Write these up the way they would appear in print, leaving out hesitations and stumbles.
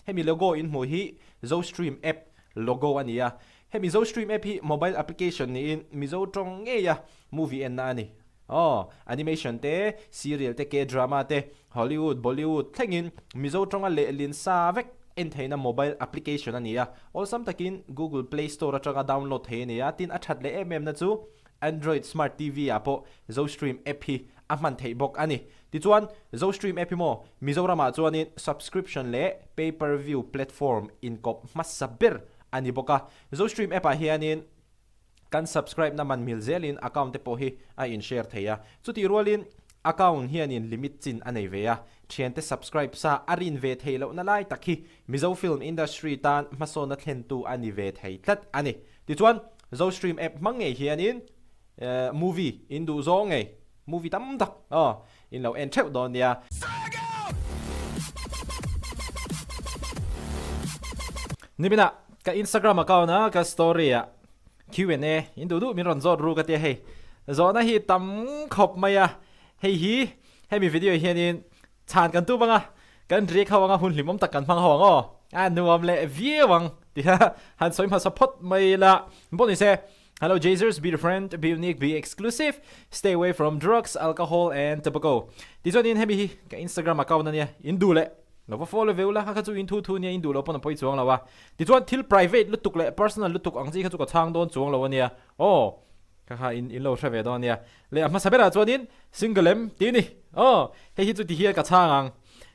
Hemi logo in hmuh hi Zostream app logo a ni a. Hemi Zostream app hi mobile application niin Mizo tawng ngeia movie enna a ni. Aw, animation te, serial te, K-drama te, Hollywood, Bollywood thlengin Mizo tawnga lehlin sa vek en theihna mobile application a ni a. Awlsam takin Google Play Store atanga download thei a ni a, tin a that leh em em na chu Android Smart TV ah pawh Zostream app hi a hman theih bawk a ni. Tichuan, Zostream app hi maw Mizoramah chuanin subscription leh pay per view platform inkawp hmasa ber a ni bawk a. Zostream app ah hianin Kan subscribe na man mil zelin account te pawh hi a in share thei a, chutih rualin account hianin limit chin a nei ve a, thiante subscribe sa a rin ve theih lohna lai tak hi Mizo film industry tan hmasawnna thlentu a ni ve thei tlat a ni. Tichuan, Zostream app hmang ngei hianin movie in duh zawng ngei, movie tam tak aw in lo en theuh dawn nia. Niminah ka Instagram account a ka story ah Q&A in duh duh min rawn zawt ru ka tia hei. Zawhna hi tam khawp mai a, hei hi hemi video hianin chhan kan tum anga kan riak ho anga hun hlimawm tak kan hmang ho ang aw. A nuam leh viau ang tia han sawi hmasa phawt mai la. Pawh ni se, Hello Jazers, be different, be unique, be exclusive, stay away from drugs, alcohol and tobacco. Tichuanin hemi hi ka Instagram account ania, in duh leh Lo va follow ve ula, kha kha chu in thu thu nia, in duh lo pawn a pawi chuang lo a. Tichuan thil private lutuk leh personal lutuk ang chi kha chu ka chhang dawn chuang lo ania. Aw, kha kha in in lo hre ve dawn ania. Leh a hmasa berah chuanin single em tih a ni. Aw, hei hi chu ti hian ka chhang ang.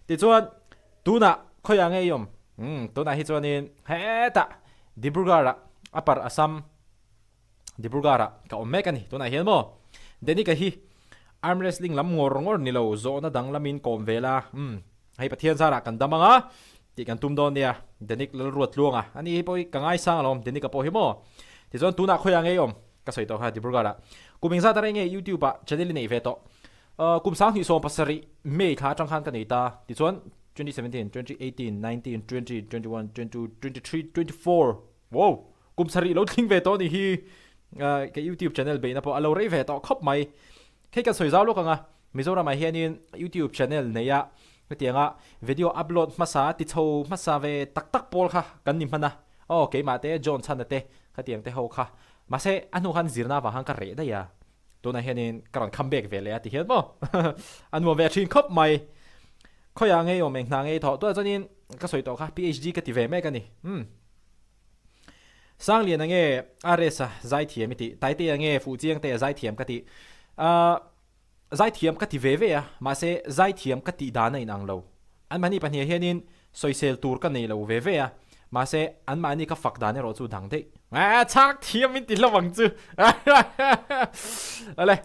Tichuan tunah khawiah nge i awm? Umm, tunah hi chuanin hetah Dibrugarh-ah Upper Assam Dibrugarh-ah ka awm mek a ni. Tunah hian maw Danica hi arm wrestling lam ngawr ngawr ni lo, zawhna dang lamin kawm ve la. Umm, hei Pathian zarah kan dam ang a tih kan tum dawn nia. Danic Lalruatluanga a ni hi pawh hi ka ngaisang alawm Danica pawh hi maw. Tichuan tunah khawiah nge i awm? Ka sawi tawh kha Dibrugarh-ah. Kum engzat a rei nge YouTube-ah channel i neih ve tawh? Kum 2017 May thla atang khan ka nei ta. Tichuan 2017, 2018, 19, 20, 21, 22, 23, 24. Wow! Kum sarih lo tling ve tawh ni hi ka YouTube channel beihna pawh a lo rei ve tawh khawp mai. Hei kan sawi zau lawk ang a, Mizoramah hianin YouTube channel neia hetianga video upload hmasa ti chho hmasa ve tak tak pawl kha kan ni hman a. Aw keimah te John Chhana te khatiang te ho kha. Mahse a hnu khan zirna avang khan ka reh daih a. Tunah hianin ka rawn come back ve leh a ti hian maw. A nuam ve thin khawp mai. Khawiah ngei awm eng hna ngei thawh tunah chuanin ka sawi tawh kha PhD ka ti ve mek a ni. Umm. Sangliana nge RS a zaithiam i tih? Taitea nge Fuhchiangtea zaithiam ka tih? Ahh zaithiam ka ti ve ve a, mahse zaithiam ka tih dan a inang lo. Anmahni pahniha hianin sawisel tur ka nei lo ve ve a, mahse anmahni ka fak dan erawh chu dang daih. Ahh chhak thiam in ti hlauh ang chu. Awle,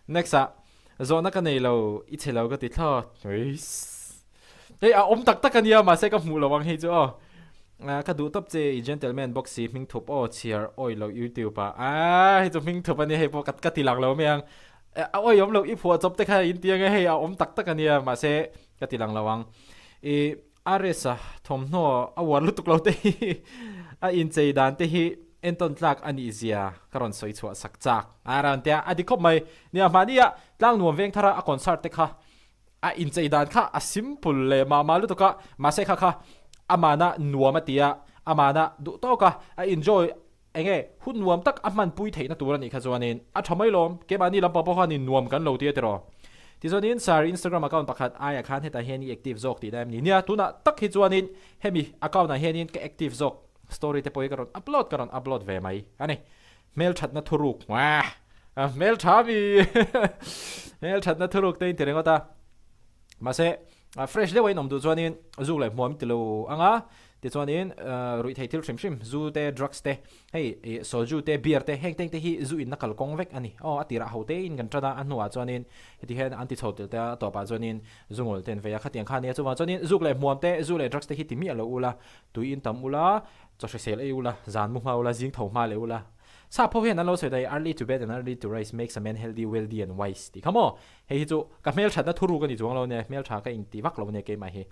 next ah zawhna ka nei lo, i chhe lo ka ti thlawt. Eiss. Hei a awm tak tak a nia mahse ka hmuh lo ang hei chu aw. Ka duh tawp che i gentleman bawk si hming thup aw chhiar awi lo youtube ah aaa hei chu hming thup a nia hei pawh ka ka ti lang lo mai ang. A awi awm lo i phuah chawp te kha in ti ang e hei a awm tak tak a nia mahse ka ti lang lo ang. I RS a thawmhnaw a uar lutuk lo te hi a inchei dan te hi entawn tlak a nih zia ka rawn sawi chhuah sak chak a rawn tia a dik khawp mai. Nia mahnia Tlangnuam Vengthara a concert te kha A inchei dan kha a simple leh mah mah lutuk a, mahse kha kha amana nuam a ti a, amana duh tawk a, a enjoy eng nge hun nuam tak a hmanpui theihna tur a nih kha chuanin a tha mai lawm, keimahni lampang pawh khanin nuam kan lo ti a tiraw. Tichuanin sir Instagram account pakhat aiah khan hetah hian i active zawk tih na em ni? Nia, tunah tak hi chuanin hemi account ah hianin ka active zawk, story te pawh hi ka rawn upload ka rawn upload ve mai a ni. Hmelthatna thuruk wah hmeltha mi hmelthatna thuruk te in ti ringawt a mahse fresh deuh a in awm duh chuanin zuk leh hmuam ti lo anga tichuanin ruih theih thil hrim hrim zu te drugs te hei ih soju te beer te heng teng te hi zu inna kalkawng vek a ni aw a tirah ho te in kan tan a a hnuah chuanin heti hian an ti chho tel te a tawpah chuanin zu ngawl te an vei a khatiang kha ania chuvang chuanin zuk leh hmuam te zu leh drugs te hi ti miah lo ula tui in tam ula Chaw hrisel ei ula, zan mu hma ula, zing tho hma leh ula. Sap ho hian an lo sawi daih, Early to bed and early to rise makes a man healthy, wealthy and wise tih kha maw? Hei hi chu ka hmelthatna thuruk a ni chuang lo nia, hmeltha ka inti vak lo nia keimah hi.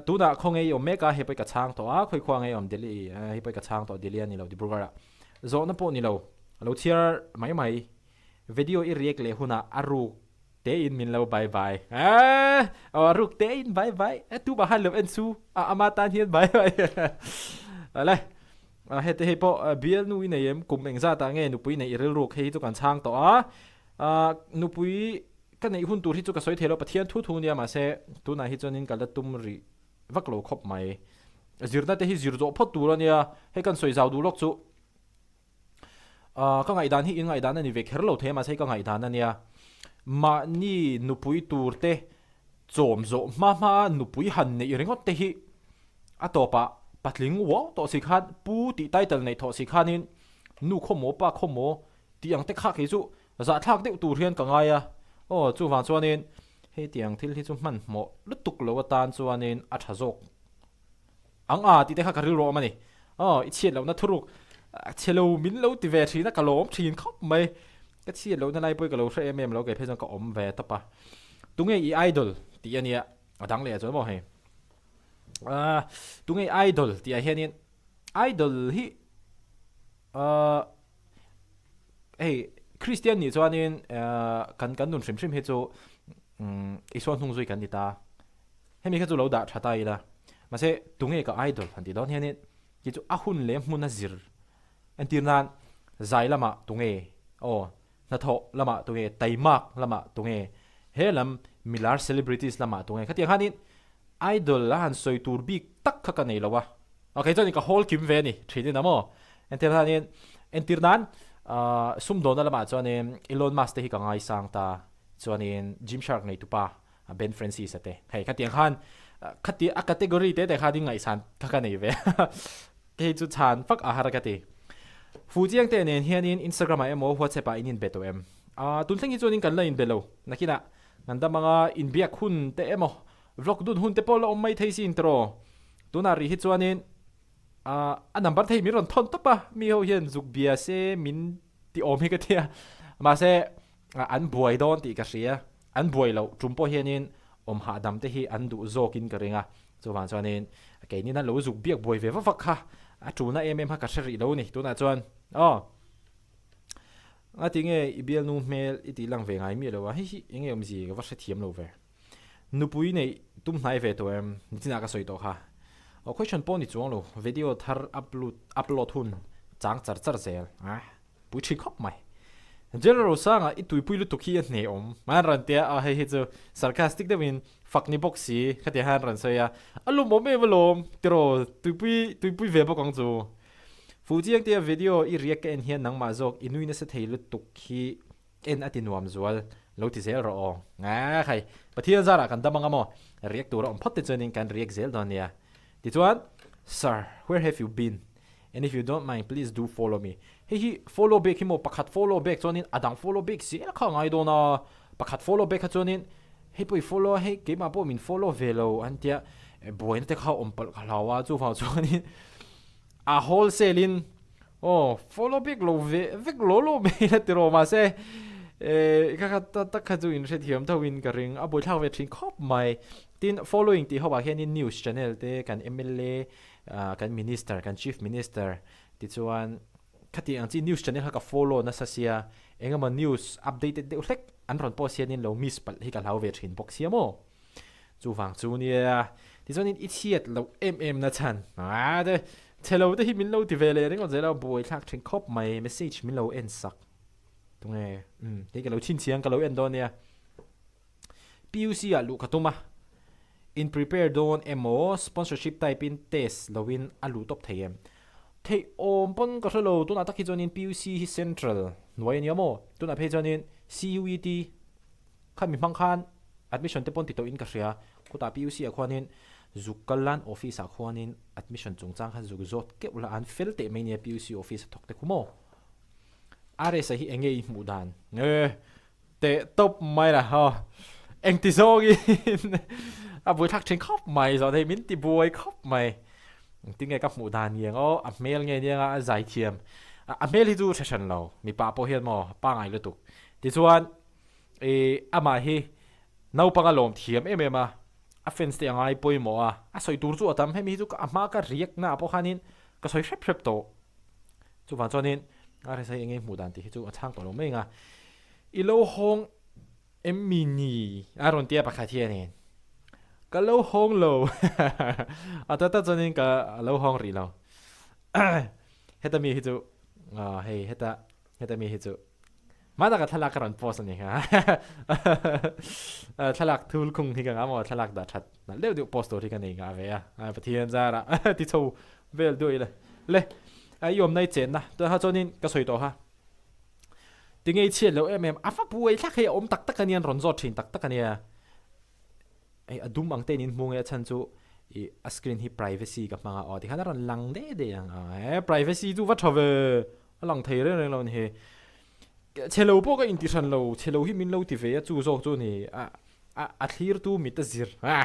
Tunah khaw ngei awm mek a, hei pawh i ka chhang tawh a, khawi khua ngei awm Delhi, hei pawh i ka chhang tawh Delhi a ni lo, Dibrugarh ah. Zawhna pawh ni lo, lo chhiar mai mai. Video i react leh hunah a ruk. Te in min lo bye bye eh aw a ruk te in bye bye eh tu mah han lo en chu a ama tan hian bye bye ale a hete hei pawh bial nu i nei em kum engzat ah nge nupui neih i rilruk hei hi chu kan chhang tawh a a nupui ka neih hun tur hi chu ka sawi thei lo Pathian thu thu nia mahse tunah hi chuanin ka la tum rih vak lo khawp mai zirna te hi zir zawh phawt tur ania hei kan sawi zau duh lawk chu. Ka ngaihdan hi in ngaihdan a ni ve kher lo thei a mahse ka ngaihdan a nia. Mahni nupui tur te chawm zawh hma hma a nupui han neih ringawt te hi a tawpah patling uau tawh si khan pu tih title neih thawh si khanin nu khaw maw pa khaw maw tih ang te kha kei chu zahthlak deuh tur hian ka ngai a. Aw chuvang chuanin hetiang thil hi chu hmanhmawh lutuk lo atan chuanin a tha zawk. Ang a tih te kha ka rilru awm a ni. Aw, i chhiat lohna thuruk chhe lo min lo ti ve thin a, ka lawm thin khawp mai. Ka chhiat lohna lai pawh i ka lo hre em em lo, kei phei chuan ka awm ve tawp a. Tunge i idol tih a nia, a dang leh ah chuan maw hei. Aaa, tunge i idol tih ah hianin idol hi aaa hei Kristian nih chuanin kan kan nun hrim hrim hi chu umm Isua hnung zui kan ni ta. Hemi kha chu lo dah tha ta ila. Mahse, tunge ka idol han tih dawn hianin kei chu a hun leh hmun a zir entir nan zai lamah tunge aw, hnathawh lamah tunge, taimak lamah tunge, he lam milar celebrities lamah tunge khatiang khanin idol a han sawi tur bik tak kha ka nei lo a. Aw kei chuan ka hawl kim ve a ni thin in a maw. Entir hianin entir nan sumdawnna lamah chuanin Elon Musk te hi ka ngaisang ta chuanin Gymshark neitupa a Ben Francis a te hei khatiang khan khati a category te te khan in ngaihsan kha ka nei ve hei chu chhan fak a har ka ti Fu Chiang te nen hianin Instagram ah emaw WhatsApp ah in inbe tawh em a tun thleng hi chuan in kan la inbe lo nakinah kan dam anga inbiak hun te emaw vlog dun hun te pawh la awm mai thei sin tiraw tunah rih hi chuanin a number te hi min rawn thawn tawp a mi ho hian zuk bia se min ti awm hi ka tia mahse an buai dawn tih ka hria An buai loh tum pawh hianin awm hahdam te hi an duh zawkin ka ring a, chuvang chuanin keinin a lo zuk biak buai ve vak vak kha a tulna em em kha ka hre rih lo a ni tunah chuan aw. Ngatinge i bialnu hmel i tih lang ve ngai miah lo a, hei hi enge awmzia ka va hrethiam lo ve. Nupui neih tum hnai ve tawh em? Nichinah ka sawi tawh kha. Aw question pawh ni chuang lo, video thar upload upload hun chang char char zel a. Pui thin khawp mai. General Rosanga i tuipui lutuk hi a hne awm. An rawn tia a, hei hi chu sarcastic deuhin fak ni bawk si khatiang hian an rawn sawi a. A lawmawm em alawm tiraw tuipui tuipui ve bawk ang chu. Fuhchiang tia video i react ka en hian nangmah zawk i nui nasa thei lutuk hi en a ti nuam zual lo ti zel rawh aw. Nga khai Pathian zarah kan dam anga maw react tur a awm phawt te chuanin kan react zel dawn nia. Tichuan Sir, where have you been? And if you don't mind please do follow me. Hei hi follow back hi maw pakhat follow back chuanin a dang follow back zel kha a ngai dawn a, pakhat follow back kha chuanin hei pawh i follow a hei keimah pawh min follow ve lo an tia buaina te kha awm palh ka hlau a chuvang chuanin a wholesale in aw follow back lo ve vek law law mai la tiraw mahse eh kha kha tak kha chu in hrethiam tho in ka ring a buaithlak ve thin khawp mai. Tin following tih ho ah hianin news channel te kan mla kan minister kan chief minister tichuan khati ang chi news channel kha ka follow nasa sia engemaw news updated deuh hlek an rawn post hianin lo miss palh hi ka hlau ve thin bawk sia maw chuvang chu nia tichuanin i chhiat loh em em na chhan a te chhe lo te hi min lo ti ve leh ringawt zel a buai thlak thin khawp mai message min lo en sak tunge umm hei ka lo chhinchhiang ka lo en dawn nia. PUC ah luh ka tum a, in prepare dawn emaw sponsorship type in test lo in a luh tawp thei em? Theih awm pawn ka hre lo, tunah tak hi chuanin PUC hi central hnuai a nia maw? Tunah phei chuanin CUET kha mi hmang khan admission te pawn ti tawh in ka hria, khutah PUC ah khuanin zuk kal lan office ah khuanin admission chungchang kha zuk zawt keuh la an fel teh mai nia PUC office a thawk te khu maw? RS a hi enge i hmuh dan? Ee. Teh tawp mai la haw. Engti zawngin a buai thlak thin khawp mai zawh thei min ti buai khawp mai. Engtin nge ka hmuh dan ngiang aw a hmel nge nia a zai thiam. A hmel hi chu hre hran lo mipa pawh hian maw pangai lutuk. Tichuan ih amah hi naupang a lawm thiam em em a, a fans te a ngai pawimawh a, a sawi tur chu a tam hemi hi chu a hma ka riak na ah pawh khanin ka sawi hrep hrep tawh. Chuvang chuanin a resa hi enge hmuh dan tih hi chu a chhang tawh lo mai ang a. I lo hawng Emmi ni a rawn tia pakhat hianin ka lo hawng lo a ta ta chuanin ka lo hawng rih lo heta mi hi chu hei heta heta mi hi chu Hmanah ka thlalak ka rawn post a ni kha. Thlalak thul khung hi ka ngah maw thlalak dah that nalh deuh deuh post tur hi ka nei ngah ve a. Pathian zarah ti chho vel duai ila. Le i awmna i chenna tunah kha chuanin ka sawi tawh kha. Tinge i chhiat loh em em a va buai thlak hei a awm tak tak a nia an rawn zawt thin tak tak a nia. Hei a dum ang te in in hmu nge a chhan chu ih a screen hi privacy ka hmang a aw tikhan a rawn lang deh deh ang a e privacy chu va tha ve a lang thei reng reng lo a ni hi chhe lo pawh ka inti hran lo chhe lo hi min lo ti ve a chu zawk chu a ni a a a thlir tu mit a zir a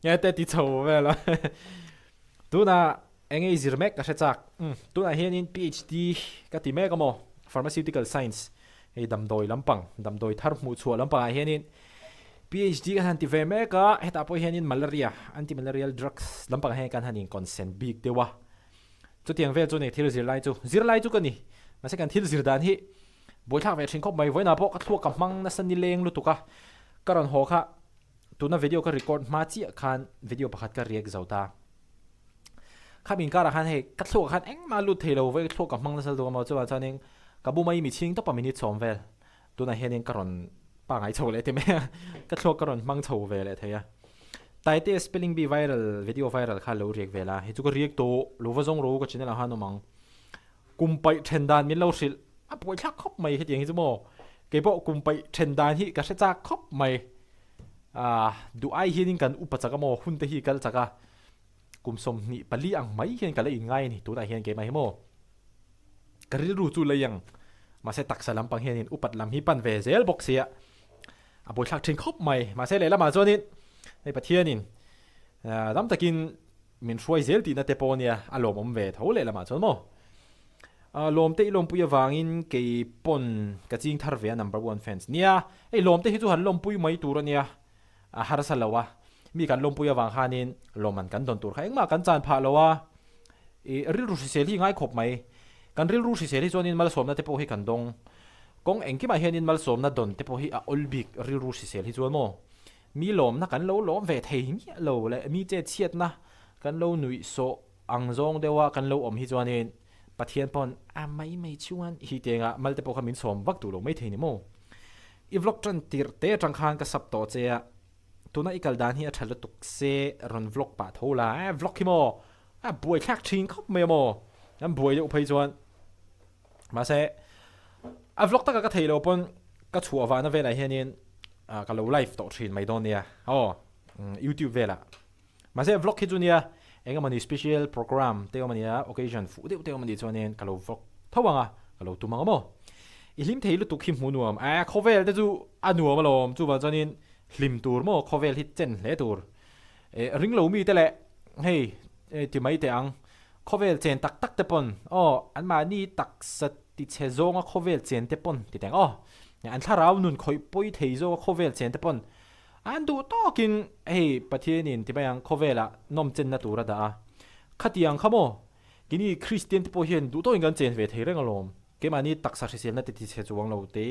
nge te ti chho vel a tunah eng nge i zir mek ka hre chak umm tunah hianin PhD ka ti mek a maw pharmaceutical science hei damdawi lampang damdawi thar hmuh chhuah lampangah hianin PhD kan han ti ve mek a hetah pawh hianin malaria anti malarial drugs lampangah hian kan han in consent bik deuh a chutiang vel chu ni thil zirlai chu zirlai chu ka ni mahse kan thil zir dan hi buaithlak ve thin khawp mai vawiinah pawh ka thluak ka hmang nasa nileng lutuk a ka rawn haw kha tuna video ka record hma chiah khan video pakhat ka react zo ta Khami inkarah khan hei ka thluakah khan engmah lut thei lo vawi thluak ka hmang nasa lutuk a maw chuvang chuanin ka bu mai mi chhing tawp a minute sawm vel tunah hianin ka rawn pangai chho leh ti mai a ka thluak ka rawn hmang chho ve leh thei a Taite spelling bee viral video viral kha lo riak vel a hei chu ka riak tawh lo va zawng ro ka channel ah khan awm ang kum paih then dan min lo hrilh a buai thlak khawp mai hetiang hi chu maw keipawh kum paih then dan hi ka hre chak khawp mai ah duh ai hianin kan upa chak a maw hun te hi kal chak a. Kum 24 ang mai hian ka la inngai a ni, tunah hian keimah hi maw ka rilru chu lei ang, mahse taksa lampang hianin upat lam hi pan ve zel bawk sia, a buaithlak thin khawp mai, mahse lehlamah chuanin hei Pathianin dam takin min hruai zel tihna te pawh ania a lawmawm ve tho lehlamah chuan maw. Lawmte i lawmpui avangin kei pawn ka ching thar ve a number one fans nia, hei lawmte hi chu han lawmpui mai tur ania. A harsa lo a, mi kan lawmpui avang khanin lawmman kan dawn tur kha engmah kan chan phah lo a, i rilru hrisel hi ngai khawp mai. Kan rilru hrisel hi chuanin malsawmna te pawh hi kan dawng. Kawng engkimah hianin malsawmna dawn te pawh hi a awl bik rilru hrisel hi chuan maw? Mi lawmna kan lo lawm ve thei miah lo leh mi che chhiatna kan lo nuih sawh ang zawng deuha kan lo awm hi chuanin Pathian pawn a mai mai chuan hi tiangah mal te pawh kha min sawm vak duh lo mai thei ni maw? I vlog tan tirh te atang khan ka sub tawh che a, tuna i kal dan hi a tha lutuk se rawn vlog pah tho la, eh vlog hi maw a buai thlak thin khawp mai a maw, an buai deuh phei chuan mahse a vlog taka ka theih loh pawn ka chhuah vahna velah hianin ka lo live tawh thin mai dawn nia aw youtube velah. Mahse vlog hi chu nia eng emawni special program te awm ania occasion fuh deuh te awm anih chuanin ka lo vlog tho ang a, ka lo tum ang a maw. I hlim thei lutuk hi hmuh nuam eh khawvel te chu a nuam alawm chuvang chuanin hlim tur maw khawvel hi chen hle tur eh ring lo mi te leh hei ti mai teh ang khawvel chen tak tak te pawn aw anmahni taksa ti chhe zawnga khawvel chen te pawn ti teh ang aw an thlarau nun khawih pawi thei zawnga khawvel chen te pawn An duh tawkin hei Pathianin ti mai ang khawvelah nawm chenna tur a dah a, khatiang kha maw? Kini Kristian te pawh hian duh tawkin kan chen ve thei reng alawm. Keimahni taksa hriselna te tichhe chuang lo te,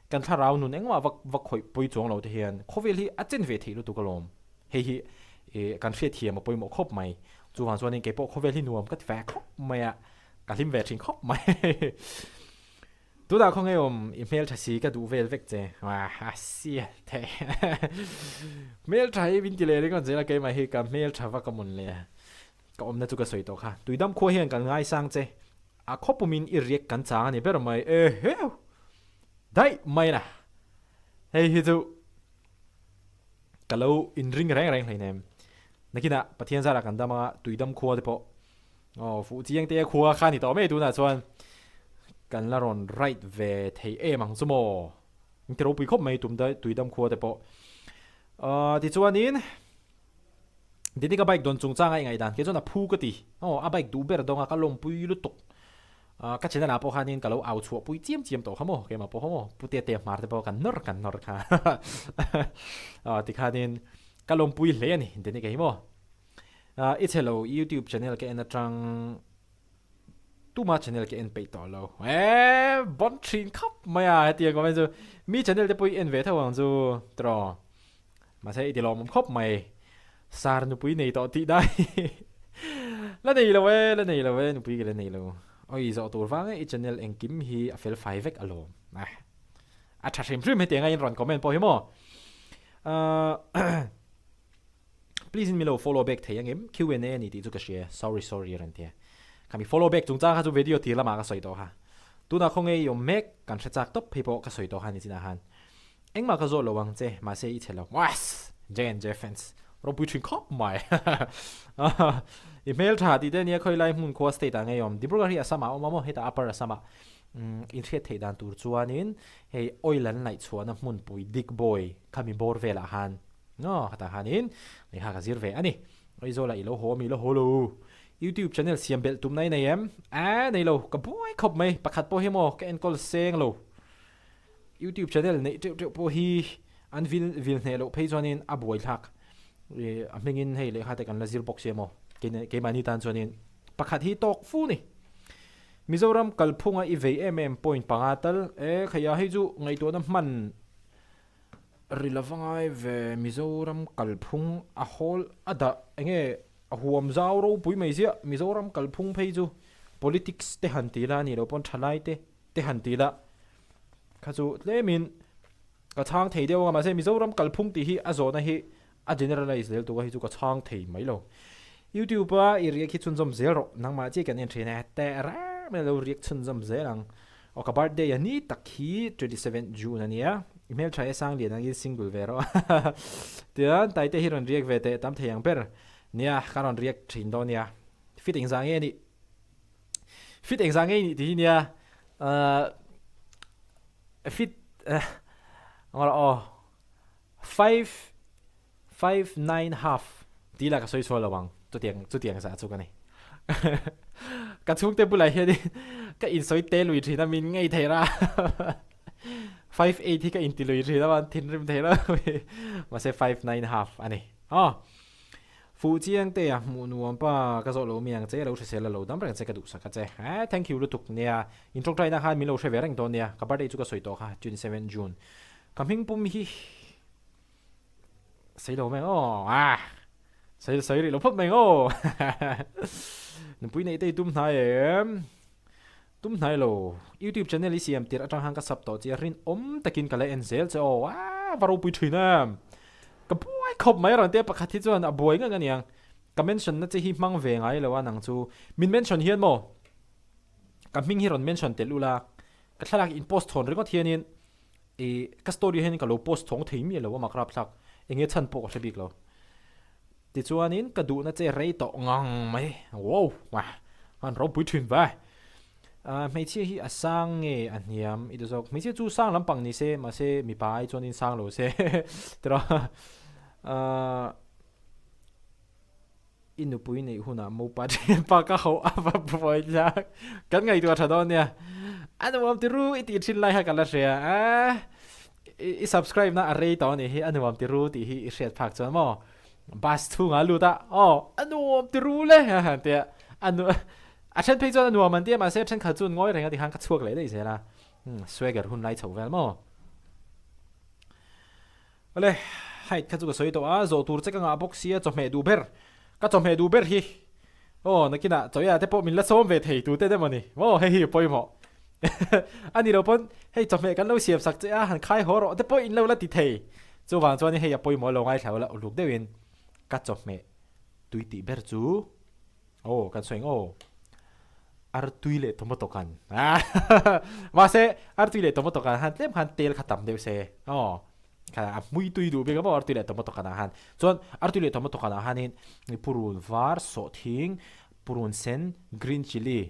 kan thlarau nun engmah va va khawih pawi chuang lo te hian khawvel hi a chen ve theih lutuk alawm. Hei hi ih kan hriatthiam a pawimawh khawp mai. Chuvang chuanin keipawh khawvel hi nuam ka ti ve khawp mai a, ka hlim ve thin khawp mai. Tunah khaw ngei awm i hmeltha si ka duh vel vek che a sia the hmeltha hi min ti leh ringawt zel a keimah hi ka hmeltha vak a mawn le ka awmna chu ka sawi tawh kha tuidam khua hian kan ngaisang che a khawpumin i riak kan chang a ni ber mai eheu daih mai na hei hi chu ka lo inring reng reng hleinem nakinah Pathian zarah kan dam anga tuidam khua te pawh Aw fuh chiang te khua kha ni tawh mai tunah chuan kan la rawn right ve thei em ang chu maw in ti ropui khawp mai tum dai tuidam khua te pawh ah tichuanin Didika bike dawn chungchanga i ngaihdan kei chuan a phu ka ti aw a bike duh ber dawnga ka lawmpui lutuk ah ka channel ah pawh khanin ka lo au chhuah pui chiam chiam tawh kha maw keimah pawh kha maw pu te te hmar te pawh kan nawr kan nawr kha ah tikhanin ka lawmpui hle a ni Didika hi maw. I chhe lo YouTube channel ka en atang Tuma channel ka en peih tawh lo. Eee bon thin khawp mai a hetiang comment chu. Mi channel te pawh i en ve tho ang chu tiraw. Mahse i ti lawmawm khawp mai. Sar nupui nei tawh tih dai la nei lo e, la nei lo e nupui ka la nei lo. Awi zawh tur vang e i channel engkim hi a fel fai vek alawm. A tha hrim hrim hetiang a in rawn comment pawh hi maw. Ahh. Please in milo follow back thei angem Q&A ani tih chu ka hria sorry sorry a rawn ti a. Khami follow back chungchang kha chu video tir lamah ka sawi tawh kha. Tunah khawnge i awm mek kan hre chak tawp phei pawh ka sawi tawh kha nichinah khan. Engmah ka zawh lo ang che mahse i chhe lo. Wass! J&J fans ropui thin khawp mai. I hmeltha tih te ania khawi lai hmun khua state ah ngei awm. Dibrugarh hi Assam ah a awm a maw hetah Upper Assam ah inhriat theih dan tur chuanin hei oil an laih chhuahna hmunpui Digboi khami bawr velah khan Aw, khatah khanin lehkha ka zir ve a ni. Aizawlah i lo haw a mi lo haw lo. YouTube channel siam belh tumna i nei em? Aa, nei lo, ka buai khawp mai. Pakhat pawh hi maw ka enkawl seng lo. YouTube channel neih teuh teuh pawh hi an vil vil hneh loh phei chuanin a buai thlak. A hmingin hei lehkha te kan la zir bawk sia maw keimahni tan chuanin pakhat hi tawk fu ni. Mizoram kalphunga i vei em em point panga tal e khaia hei chu ngaihtuahna hman Ri lova ngai ve Mizoram kalphung a hawl a dah enge a huam zau ropui mai ziah Mizoram kalphung phei chu politics te han ti la a nih loh pawn thalai te te han ti la kha chu tlemin ka chhang thei deuh anga mahse Mizoram kalphung tih hi a zawhna hi a generalize zel tuk a hi chu ka chhang thei mai lo YouTube a i riak hi chhunzawm zel rawh nangmah chiah kan en thin e teh reng mai lo riak chhunzawm zel ang. Aw ka birthday a ni tak hi 27 June a nia, i hmeltha e sang lian angin single ve rawh tichuan Taite hi rawn riak ve teh tam thei ang ber nia ka rawn riak thin dawn nia fit engzah nge nih fit engzah nge nih tih hi nia fit ngawrh aw five Five nine half tih lah ka sawi chhuah lo ang, chutiang chutiang zah chu ka ni. Ka chhungte bulah hianin ka insawi te lui thin a, min ngei thei ra. 5 8 hi ka inti lui thin a, an thinrim thei lo. Mahse 5 9 half a ni. Aw. Fuh chiang te a hmuh nuam pa ka zawh lo mi ang che lo hrisel a lo dam reng che ka duhsak a che. Eh thank you lutuk nia. In tawngtai na khan min lo hre ve reng dawn nia. Ka birthday chu ka sawi tawh kha 27 June. Ka hming pum hi Sei lo mai aw ah sei sei rih lo phawt mai aw nupui neih te i tum hnai em tum hnai lo youtube channel i siam tirh atang khan ka sub tawh che a rinawm takin ka la en zel che aw ah va ropui thin em ka buai khawp mai rawn te pakhat hi chuan a buai ngang aniang ka mention na che hi hmang ve ngai lo a nang chu min mention hian maw ka hming hi rawn mention tel ula ka thlalak in post thawn ringawt hianin I ka story hian ka lo post thawng thei miah lo a mak rapthlak enge chhan pawh ka hre bik lo. Tichuanin ka duhna che rei tawh ngang mai wow wah han ropui thin ve. Ah hmeichhia hi a sang nge a hniam i ti zawk hmeichhia chu sang lampang ni se mahse mipa ai chuanin sang lo se tiraw ah. I nupui neih hunah mopa thianpa ka hauh a va buai hlak. Kan ngaihtuah tha dawn nia. A nuam ti ru i tih thin lai kha ka la hria a. I subscribe na a rei tawh anih hi a nuam ti ru tih hi i hriat phak chuan maw. Bus chhungah a lut a aw a nuam ti ru le a han tia. A nu a then phei chuan a nuam an tia mahse thenkhat chu an ngawi reng a tikhan ka chhuak leh daih zel a. Swagger hun lai chho vel maw. Awle, height kha chu ka sawi tawh a, zawh tur che ka ngah bawk sia chawhmeh duh ber, ka chawhmeh duh ber hi aw nakinah chawia te pawh min la sawm ve thei tute te mawni maw hei hi pawimawh a ni lo pawn hei chawhmeh kan lo siam sak che a han khai haw rawh te pawh in lo la ti thei chuvang chuan hei a pawimawh lo ngaithla ula uluk deuhin ka chawhmeh tui tih ber chu Aw kan sawi ang aw. Artui leh tomato kan mahse artui leh tomato kan han tlem khan tel kha tam deuh se aw kha a hmui tui duh bik a maw artui leh tomato kan ah han chuan artui leh tomato kan ah hanin purun var sawhthing purun sen green chilli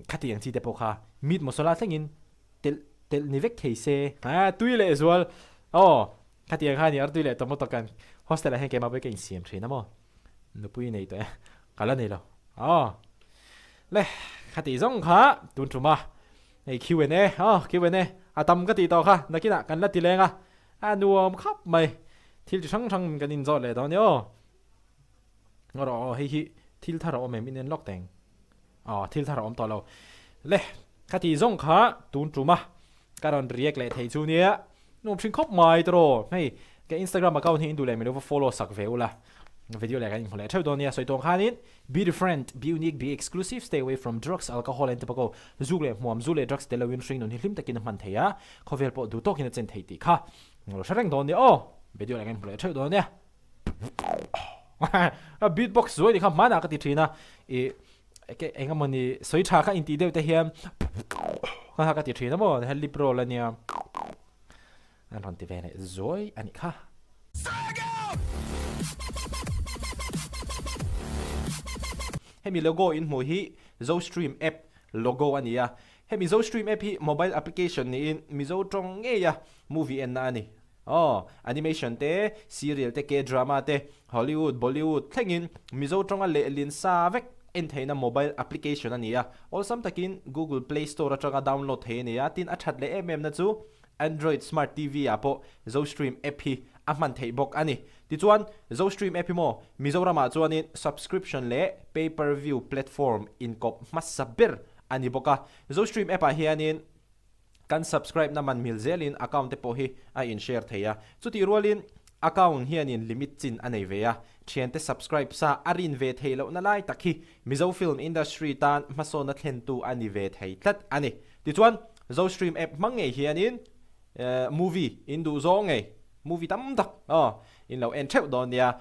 khati ang chi te pawh kha meat masala thlengin telh telh ni vek thei se a tui leh zual aw khati ang kha ni artui leh tomato kan hostel ah hian keimah pawh hi ka insiam thin a maw. Nupui nei tawh e, ka la nei lo. Aw. Le, khati zawng kha tun tum a. Hei Q and A, aw Q and A a tam ka tih tawh kha, nakinah kan la ti leng a. A nuam khap mai. Thil chi hrang hrang kan inzawt leh dawn nia aw. Ngaw rawh aw, hei hi thil thar a awm em, in en lawk teng. Aw thil thar a awm tawh lo. Le ka tih zawng kha tun tum a ka rawn react leh thei chu nia. Nuam hring khawp mai tawh hei ka Instagram account hi in duh leh min lo va follow sak ve ula. Video leh kan inhmu leh theuh dawn nia sawi tawng khanin be different, be unique, be exclusive, stay away from drugs, alcohol and tobacco. Zuk leh hmuam, zu leh drugs tel loin hring nun hi hlim takin a hman thei a, khawvel pawh duh tawkin a chen thei tih kha lo hre reng dawn nia aw. Video leh kan inhmu leh theuh dawn nia. A beatbox zuai ni kha hmanah ka ti thin a, ih eng emaw ni sawi tha kha intih deuh te hian kha ka ti thin a maw lip roll a nia an rawn ti ve leh zuai a nih kha. Hemi logo in hmuh hi Zostream app logo a ni a, hemi Zostream app hi mobile application niin Mizo tawng ngeia movie enna a ni. Aw, animation te, serial te, K-drama te, Hollywood, Bollywood thlengin Mizo tawnga lehlin sa vek en theihna mobile application a ni a. Awlsam takin Google Play Store atanga download thei a ni a, tin a that leh em em na chu Android Smart TV ah pawh Zostream app hi a hman theih bawk a ni. Tichuan, Zostream app hi maw Mizoramah chuanin subscription leh pay per view platform inkawp hmasa ber a ni bawk a. Zostream app ah hianin Kan subscribe na man mil zelin account te pawh hi a in share thei a, chutih rualin account hianin limit chin a nei ve a, thiante subscribe sa a rin ve theih lohna lai tak hi Mizo film industry tan hmasawnna thlentu a ni ve thei tlat a ni. Tichuan, Zostream app hmang ngei hianin movie in duh zawng ngei, movie tam tak aw, in lo en theuh dawn nia.